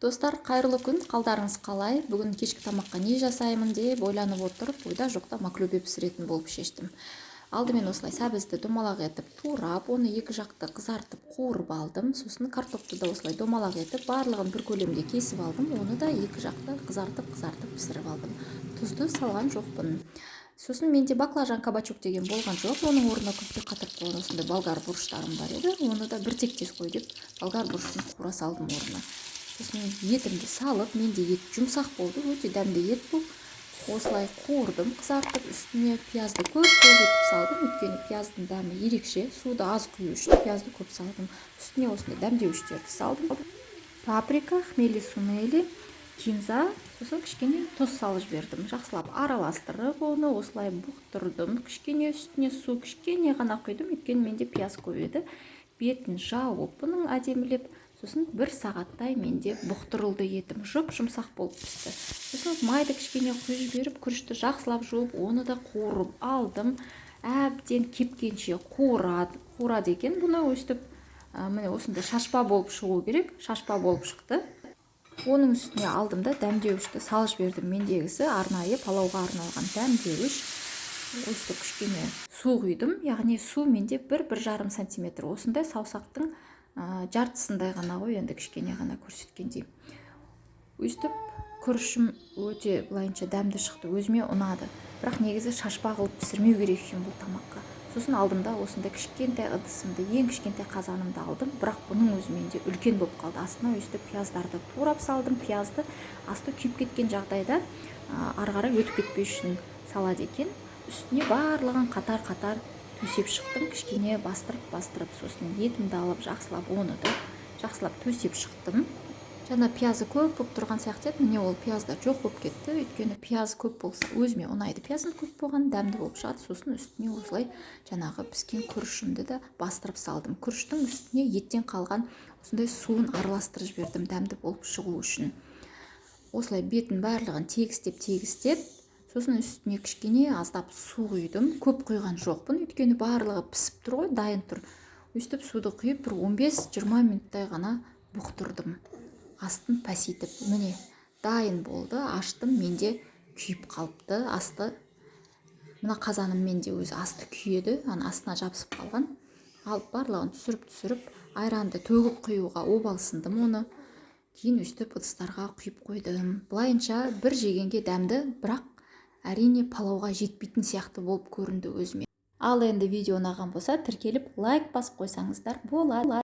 Достар, қайырлы күн! Қалдарыңыз қалай? Бүгін кешкі тамаққа не жасаймын деп ойланып отырып, ойда жоқта маклюбе пісіретін болып шештім. Алдымен осылай сәбізді домалақ етіп турап, оны екі жақты қызартып, қуырып алдым. Сосын картопты да осылай домалақ етіп, барлығын бір көлемде кесіп алдым. Оны да екі жақты қызартып қызартып пісіріп алдым. Тұзды салған жоқпын. Сосын менде баклажан, кабачок деген болған жоқ. Оның орнына күзде қатырып қойған осындай болгар бұрыштарым бар еді. Оны да бір тектес қой деп, болгар бұрышын қуыра салдым орнына. Сосын етімді салып, менде ет жұмсақ болды, өте дәмді ет бұл. Осылай қуырдым қызартып. Үстіне пиязды көп көп етіп салдым, өйткені пияздың дәмі ерекше. Суды аз құю үшін пиязды көп салдым. Үстіне осындай дәмдеуіштерді салдым: паприка, хмели сунели, кинза. Сосын кішкене тұз салып жібердім. Жақсылап араластырып, оны осылай бұқтырдым. Кішкене үстіне су кішкене ғана құйдым, өйткені менде пияз көп еді. Бетін жауып бұның әдемілеп, сосын бір сағаттай менде бұқтырылды етім, жұп жұмсақ болып пісті. Сосын майды кішкене құйып жіберіп, күрішті жақсылап жуып, оны да қуырып алдым. Әбден кепкенше қуырады, қуырады екен бұны өстіп. Міне, осындай шашпа болып шығу керек. Шашпа болып шықты. Оның үстіне алдым да, дәмдеуішті салып жібердім. Мендегісі арнайы палауға арналған дәмдеуіш. Өстіп кішкене су құйдым, яғни су менде 1-1,5 сантиметр, осындай саусақтың жартысындай ғана ғой енді, кішкене ғана көрсеткендей. Өстіп күрішім өте былайынша дәмді шықты, өзіме ұнады. Бірақ негізі шашпа қылып пісірмеу керек екен бұл тамаққа. Сосын алдым да, осындай кішкентай ыдысымды, ең кішкентай қазанымды алдым. Бірақ бұның өзі менде үлкен болып қалды. Астына өстіп пияздарды турап салдым. Пиязды асты күйіп кеткен жағдайда ары қарай өтіп кетпес үшін салады екен. Үстіне барлығын қатар қатар төсеп шықтым, кішкене бастырып бастырып. Сосын етімді алып, жақсылап, оны да жақсылап төсеп шықтым. Жаңа пиязы көп болып тұрған сияқты еді, міне, ол пияздар жоқ болып кетті, өйткені пияз көп болса, өзіме ұнайды пияздың көп болғаны, дәмді болып шығады. Сосын үстіне осылай жаңағы піскен күрішімді де бастырып салдым. Күріштің үстіне еттен қалған осындай суын араластырып жібердім, дәмді болып шығу үшін. Осылай бетін барлығын тегістеп тегістеп, сосын үстіне кішкене аздап су құйдым. Көп құйған жоқпын, өйткені барлығы пісіп тұр ғой, дайын тұр. Өстіп суды құйып, бір 15-20 минуттай ғана бұқтырдым астын пәсейтіп. Міне, дайын болды. Аштым, менде күйіп қалыпты асты. Мына қазаным менде өзі асты күйеді, ана астына жабысып қалған. Алып, барлығын түсіріп түсіріп, айранды төгіп құюға обалсындым. Оны кейін өстіп ыдыстарға құйып қойдым. Былайынша бір жегенге дәмді, бірақ, әрине, палауға жетпейтін сияқты болып көрінді өзіме. Ал енді видео ұнаған болса, тіркеліп, лайк басып қойсаңыздар болады.